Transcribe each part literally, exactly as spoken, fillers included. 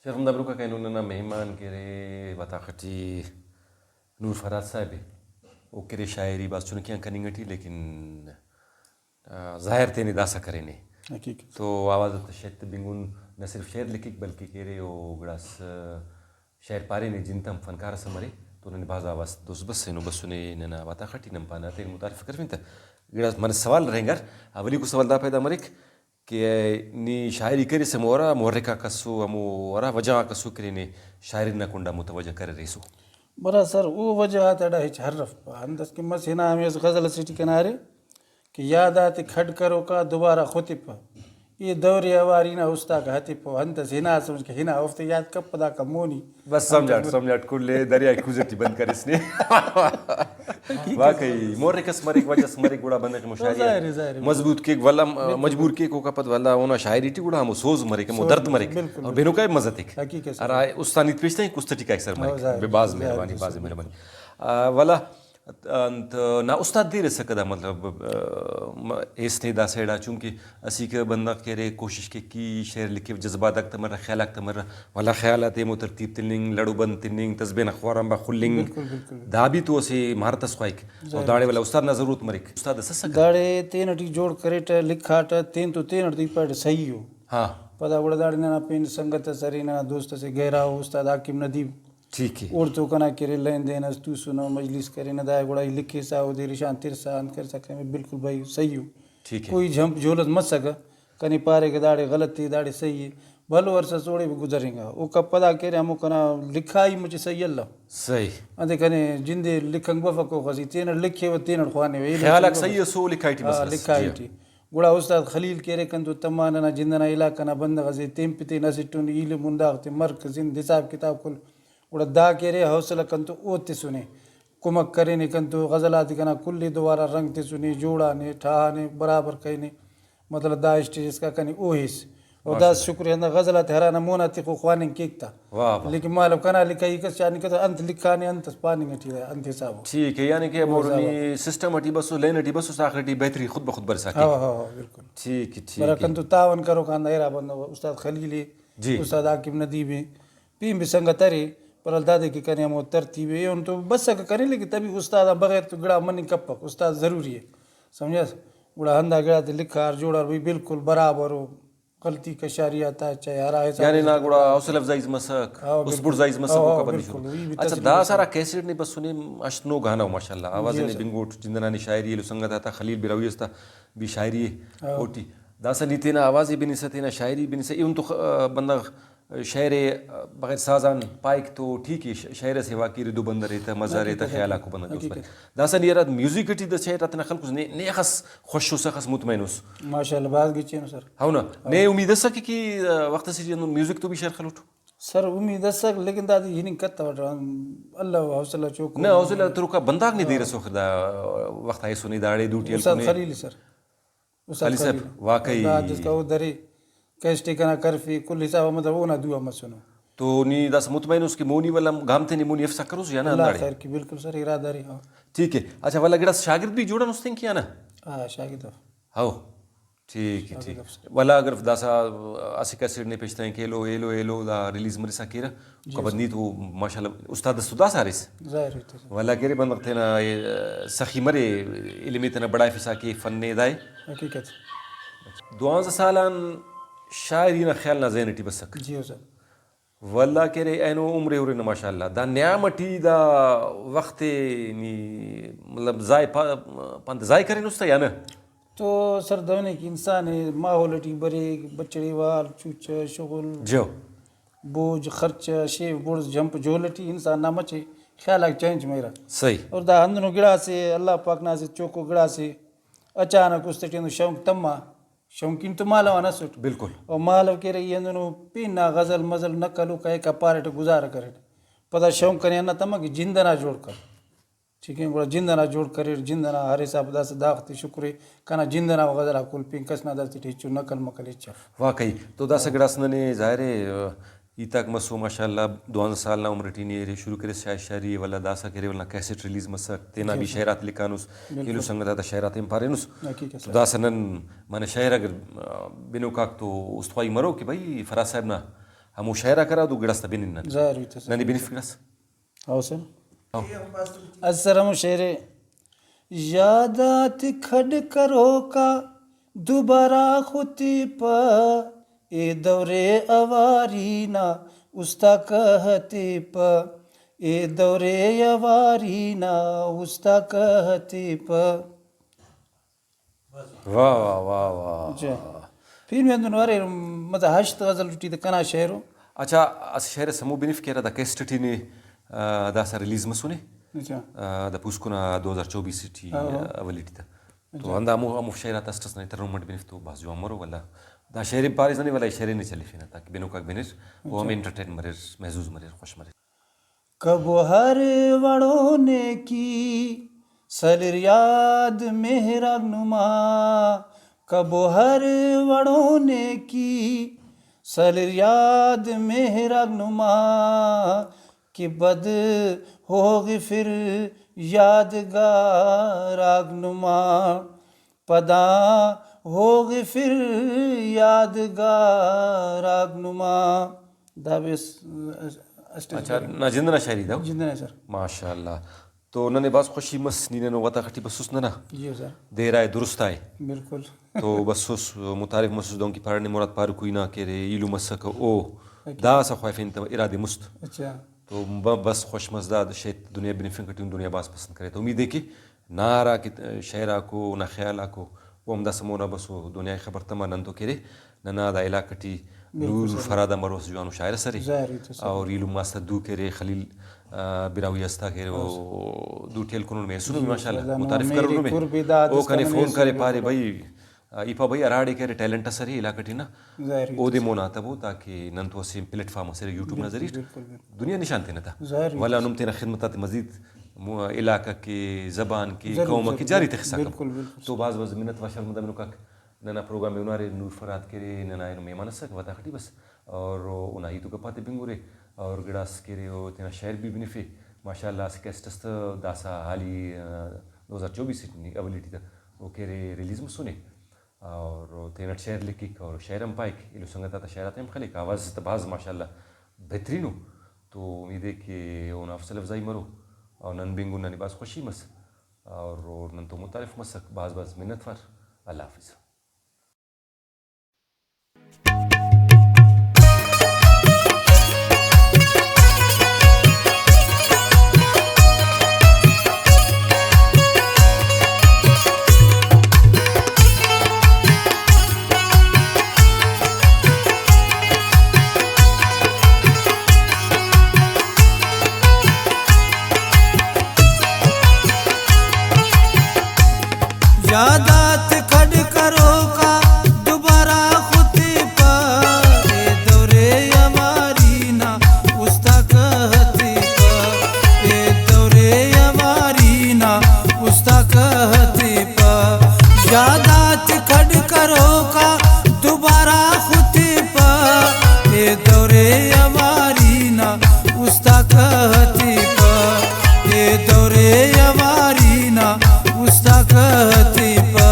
شرف، ہمدا بروکا کہ اینو ننا مہمان کہ ارے وطاخ ٹی نور فراز صاحب ءِ۔ او کہ ارے شاعری بھاز چنکی آن کننگ ٹی، لیکن، آ، ظاہر تینے داسہ کرینے۔ حقیقت۔ تو آواز آتا شت بنگن نہ صرف شعر لکھک بلکہ کہ ارے او گڑاس، آ، شاعر پارینے، جند تا ہم فنکار ئسے مرے۔ تو ننے بھاز آواز دوست بس اینو بسنے ننا وطاخ ٹی، نن پانہ تینے متعارف کرفین تہ۔ گڑاس منہ سوال رہینگار، اولیکو سوال دا پیدا مریک کہ نی شاعری کریس ہمو ہرا محرک آک اسو، ہمو ہرا وجہ غاک اسو کہ نی نے شاعری نا کنڈا متوجہ کریریسو؟ برا سر، او وجہ غاتے اڑا ہچ ہرفپہ۔ انت اس کہ مس ہنا ہمے اسہ غزل اسے ٹی کنا ارے کہ یاد آتے کھڈ کروکا دوبارہ ختپہ، اے دور اواری نا استاک ہتپہ۔ انت اس ہنا سمجھ کہ ہنا اوفتے یاد کپہ، داکا مونی۔ بس سمجھاٹ، سمجھاٹ، کل ءِ دریائے کوزہ ٹی بند کریس نے۔ واقعی محرک اس مریک، وجہ اس مریک، گڑا بندغ ہمو شاعری آ ظاہر ہے، ظاہر ہے۔ مضبوط کیک، ولدا بالکل، مجبور کیک اوکا پد ولدا اونا شاعری ٹی گڑا ہمو سوز مریک، ہمو سوز درد مریک، بالکل، اور بالکل۔ بنوکا مزہ تیک۔ حقیقت سر۔ ہرا استان ہیت پیش تنگ، کست ٹی کائک سر ہاں، مریک۔ ظاہر، بے باز ظاہر، مہربانی، ظاہر، باز بالکل۔ مہربانی۔ آ، ولدا انت نا استاد دیر ئسکہ دا، مطلب، آ، م-، ایس نے دا سائیڈ آ، چونکہ اسیکہ بندغ کہ ارے کوشش کیک کہ شعر لکھو، جذبات آک تمرہ، خیال آک تمرہ، ولدا خیال آتے ایمو ترتیب تننگ، لڑ و بند تننگ، تسبیح نا خوار آنبار خلنگ، بالکل، بالکل۔ دا بھی تو اسہ مہارت اس خواہک۔ اور ظاہر۔ داڑے ولدا استاد نا ضرورت مریک، استاد اس اسکہ۔ داڑے تینٹی جوڑ کریٹہ، لکھاٹہ، تین تو تینٹ تو ای پاریٹہ صحیح ءُ۔ ہاں۔ پدا گڑا داڑے ننا پین سنگت اس ارے، ننا دوست اسے گہرا ءُ، استاد حاکم ندیم۔ ٹھیک ہے۔ اوڑتو کنا کہ ارے لین دین اس توسنہ، مجلس کرینہ، دا گڑا ای لکھسا، اودے رشان ترسا، انت کرسا، کرے بالکل بھائی صحیح ءُ۔ ٹھیک ہے۔ کوئی جھمپ جھول اس مسکہ، کنے پارے کہ داڑے غلط ءِ، داڑے صحیح ءِ، بھلو عرصہ اس اوڑے بھی گزرینگا۔ اوکا پدا کہ ارے ہمو کنا لکھائی مچہ صحیح الو۔ صحیح۔ انتے کنے جندے لکھنگ بفک، اوخس ای تینٹ لکھیوہ، تینٹ خوانیوہ، ایلم خیال آک تنگوہ۔ صحیح ئس، او لکھائی ٹی ہاں، مسنے۔ لکھائی جی۔ ٹی۔ گڑا استاد خلیل کہ ارے کنتو تما ننا جند ئنا علاقہ نا بندغ ئسے، تین پہ تین اسٹ اُن ایلم اُن داغتے مرک، زند حساب کتاب کل۔ گڑا دا کہ ارے حوصلہ کنتو او تسنے، کمک کرینے کنتو، غزل آتے کنا کل ءِ دوبارہ رنگ تسنے، جوڑانے، ٹھاہانے، برابر کرینے۔ مطلب دا اسٹیج اسکا کنے او ہیس۔ اور دا ماشاءاللہ۔ شکر ہے، ہندا غزل آتے ہرانا مونا تخو خواننگ کیک تا۔ واہ واہ۔ لیکن مالو کنا لکھائی کس چانی کس انت لکھانے، انت اس پاننگ ٹی انت حساب۔ ٹھیک ہے، یعنی کہ ہمو نی سسٹم ٹی بسو، لین ٹی بسو، آخر ٹی بہتری خود بخود برسا کیک۔ ہاں، ہاں، ہاں، بالکل۔ ٹھیک ہے، ٹھیک ہے۔ برا کنتو تعاون کروکا ہندا ارا بندغ استاد خلیل ءِ، جی۔ استاد حاکم ندیم ءِ، پین بھی سنگت ارے، پر دادے کہ کنے ہمو ترتیب ءِ، ایہن تو بسکہ کنے، لیکن تبھی استاد آن بغیر تو گڑا مننگ کپک، استاد ضروری ءِ، سمجھاس؟ گڑا ہندا گڑا تے لکھار جوڑار بھئی بالکل برابر ءُ، غلطی کشاری آتا چاہے ہرا حساب یعنی نا گڑا حوصلہ افزائی مسک، ہاں، بالکل۔ اسپڑزائی مسک، ہاں، اوکا پد بالکل۔ نی شروع۔ وہی بھی اچھا، تسلی دا مسک۔ سارا کیسٹ نے بسنے ہشت نو گانا ءُ ماشاءاللہ، آواز جی نے سر۔ بنگوٹ، جند نا نی شاعری ایلو سنگت آتا، خلیل براہوئی اس تا بھی شاعری ءِ۔ ہاں۔ اوٹی داسہ نی تینا آواز ءِ بنسہ، تینا شاعری بنسہ، ایہن تو خ-، بندغ شعر ءِ بغیر ساز آن پائک تو ٹھیک ءِ، ش-، شعر ئسے واقعی ردو بند ارے تہ، مزہ ارے تہ، حقیقت، خیال آک ءُ بندغ دوست حقیقت۔ بریک۔ داسہ نی ہرا میوزک ٹی دا شعر آتینا خلکس نے، نے اخس خوش اس، اخس مطمئن اس۔ ماشاءاللہ، بھاز گچینو سر۔ ہو نا؟ ہاں۔ نے امید اسکہ کہ، کہ وخت اسے ٹی ہندن میوزک تو بھی شعر خلوٹ؟ سر، امید اسک، لیکن دادے ہننگ کتوٹ، اللہ حوصلہ چوکو۔ نہ، حوصلہ تروکا بندغ نے دیر ہاں۔ اسو، دا وخت ایسو نے داڑے دوٹی استاد ہلکنے۔ خلیل سر۔ استاد خلیل صاحب، خلیل۔ واقعی۔ دا جس کا او درے، کیسٹ ئے کنا کرفے، کل حساب آ مطلب اونا دو آ مسنو۔ تو نی داسہ مطمئن اس کہ مونی ولدا گام تینے مونی افسا کروس یا نہ اللہ ہنداڑے؟ خیر کی، بالکل سر، ارادہ ارے، ہاں۔ ٹھیک ہے۔ اچھا، ولدا گڑاس شاگرد بھی جوڑان اس تین کہ یا نہ؟ ہاں، شاگرد اف۔ ہو۔ ٹھیک ہے، شاگرد ٹھیک۔ اف سر۔ ولدا اگر داسہ اسہ کیسٹ نے پیش تین کہ ایلو، ایلو، ایلو دا ریلیز مرسا کیرہ، جی خبر سر۔ نی تو ماشاءاللہ استاد اس تو داسہ ارے۔ ظاہر ہے تو سر۔ ولدا کہ ارے بندغ تینا، اے، سخی مرے، علم ئے تینا بڑائفسا کے، فن ئے دائے۔ حقیقت۔ دوانزہ سال آن شاعری نا خیال نا ذہن ٹی بسک۔ جی ہو سر۔ ولدا کہ ارے اینو عمر ئے ہرنہ ماشاءاللہ۔ دا نیام ٹی دا وخت ئے نی مطلب ضائع پا-، پانتہ ضائع کرینس تہ یا نہ؟ تو سر دہنے کہ انسان ئے ماحول ٹی بریک، بچڑی وال، چوچہ، شغل، جیو۔ بوجھ، خرچہ، شیف، بڑز، جھمپ، جھول ٹی انسان نا مچہ خیال آک چینج مریرہ۔ صحیح۔ اور دا ہندنو گڑاسے، اللہ پاک نا اسہ چوکو گڑاسے، اچانک است ٹی ہندن شونق تما، شونقین تو مالو آن اسٹ۔ بالکل۔ اور مالو کہ ارے ای ہندنو پین نا غزل مزل نقل و کائک آ پاریٹ گزارہ کریٹ۔ پدا شونق کنے ہندا تما کہ جند ئنا جوڑ کر۔ ٹھیک ہے، گڑا جند ئنا جوڑ کریر، جند ئنا ہر حساب داسہ داختے شکرے، کنا جند ئنا غزل آک کل پین کس نا داستے ٹی ہچو نقل مقل ہچ اف۔ واقعی۔ تو داسہ گڑاس ننے ظاہر ہے، آ، ہیتاک مسو ماشاءاللہ، دوانزہ سال نا عمر ٹی نی ارے شروع کریس شاعری شاعری ولدا داسہ کہ ارے ولدا کیسٹ ریلیز مسک، تینا جی بھی سر۔ شعرات لکھانس، بالکل۔ ایلو سنگت آتا شعرات ہم پارینس۔ حقیقت تو سر۔ داسہ نن منہ شعر اگر، آ، بنوکاک تو است خواہی مرو کہ بھئی فراز صاحب نا ہمو شعر آک ہرا دو گڑاس تا بنن نن۔ ظاہر ہیت ئسے۔ ننے بنف گڑاس۔ ہاؤ سر۔ ہاؤ۔ از سر ہمو شعر ءِ۔ یادات کھڈ کروکا دوبارہ خو تیپہ، اے دور اواری نا استا کہہ تیپہ، اے دور اواری نا استا کہہ تیپہ۔ واہ، واہ، واہ، واہ۔ اچھا۔ پین میں ہندن ارے، مطلب، ہشت غزل ٹی تہ کنا شعر ءُ۔ اچھا، اسہ شعر اس ہمو بنف کہ ہرا دا کیسٹ ٹی نے، آ، داسہ ریلیز مسنے۔ اچھا۔ آ، دا پوسکن آ دو ہزار چوبیس ٹی، ہاں، ہاں۔ اولی ٹی تہ۔ تو اچھا۔ ہندا ہمو، ہمو شعر آتا اسٹ اس ننے ترنم اٹ بنف تو بھاز جوان مرو، ولدا دا شعر ءِ پاریس ننے، ولدا ای شعر ءِ نے چلیفینہ تاکہ بنوکاک بنر، او ہم اچھا۔ انٹرٹین مریر، محظوظ مریر، خوش مریر۔ کبو ہر وڑو نیکی سلر یاد مہربان نما، کبو ہر وڑو نیکی سلر یاد مہربان نما، کہ بد ہوغفر یادگار آک نما۔ پدا ہوغفر یادگار آک نما۔ دا بھی اس-، اس-، اسٹیج اچھا، پر۔ نا جند نا شاعری دا؟ جند نا سر۔ ماشاءاللہ۔ تو ننے بھاز خوشی مس، نی نن وطاخ ٹی بسوس ننا۔ جی سر۔ دیرہ ءِ درست ءِ۔ بالکل۔ تو بسوس، متعارف مسوس دہنکہ پارانے مراد پاروکوئی نا کہ ارے ایلم اسکہ او۔ اوکے۔ داسہ خواہفین تہ ارادے مست۔ اچھا۔ تو ب-، بس خوش مس، دا شیت دنیا بنفنگ کٹی دنیا بھاز پسند کرے۔ تو امید ءِ کہ نا ہرا کہ شعر آکو، نا خیال آکو، او ہم داسہ مونا بسو، دنیا ءِ خبر تما۔ نن تو کہ ارے، ننا دا علاقہ ٹی بالکل نور صحیح۔ فرہاد آ مروس جوانو شاعر ئس ارے۔ ظاہر ہیت ئس۔ اور ایلم آس تا دو کہ ارے خلیل، آ، براہوئی آ استا کہ ارے، او دوٹی ہلکنن مے، ہسنو ماشاءاللہ، متعارف کرینو مے۔ او کنے فون کرے پارے، بھئی، آ، ای پا بھئی ہراڑے کہ ارے ٹیلنٹ ئس ارے علاقہ ٹی نا، ظاہر ہیت اودے ئس۔ مونا تبو تاکہ نن تو اسہ پلیٹ فارم ئس ارے یوٹیوب نا بالکل، ذریعہ ٹی۔ بالکل، بالکل۔ دنیا نشان تینہ تا۔ ظاہر ہیت ولدا ئس۔ نم تینا خدمت آتے مزید مو-، علاقہ کہ، زبان کہ، ظاہر قوم ہیت کہ ئس۔ جاری تخسا کن۔ بالکل، بالکل۔ تو بھاز بھاز منت وار شار مدام اینو کاک۔ ننا پروگرام ءِ ہنارے، نور فرہاد کہ ارے ننا اینو مہمان ئسک وطاخ ٹی بس، اور اونا ہیت و گپ آتے بنگرے، اور گڑاس کہ ارے او تینا شعر بھی بنفے۔ ماشاءاللہ اسہ کیسٹ اس تہ داسہ حالی، آ، دو ہزار چوبیس ٹی نی اولی ٹی تہ او کہ ارے ریلیز مسنے، اور او تینٹ شعر لکھک اور شعر ہم پائک، ایلو سنگت آتا شعر آتے ہم خلیک، آواز تہ بھاز ماشاءاللہ بہترین ءُ۔ تو امید ءِ کہ اونا حوصلہ افزائی مرو، اور نن بنگن ننے بھاز خوشی مس۔ اور، اور نن تو متعارف مسک۔ بھاز بھاز منت وار۔ اللہ حافظ۔ یادات کھڈ کروکا دوبارہ خو تیپہ، اے دور اواری نا استا کہہ تیپہ، اے دور اواری نا استا کہہ تیپہ۔ یادات کھڈ کروکا دوبارہ خو تیپہ، اے دور اواری نا استا کہہ تیپہ، اے دور اواری نا استا کہہ تیپہ۔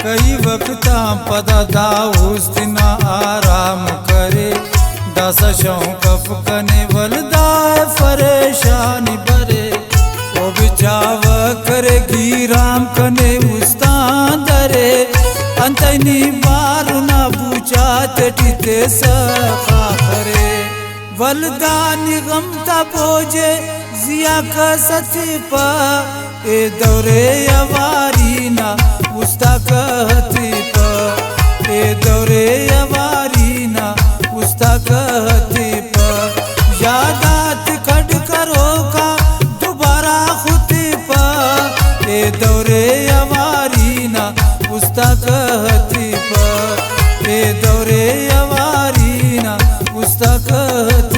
کئی وخت آن پدا دا است نا آرام کرے، داسہ شوق اف کنے ولدا فریشانی برے۔ او بچاوہ کرے گیرام کنے استان درے، انتئے نی بارنا بوچا تیٹی تیسہ خاخرے۔ ولدا نی غم تا بوجے زیاکہ ستیپہ، اے دور اواری نا استا کہہ تیپہ، اے دور اواری نا استا کہہ تیپہ۔ یادات کھڈ دور اواری نا استا کہتیپہ، اے دور اواری نا استا کہتیپہ۔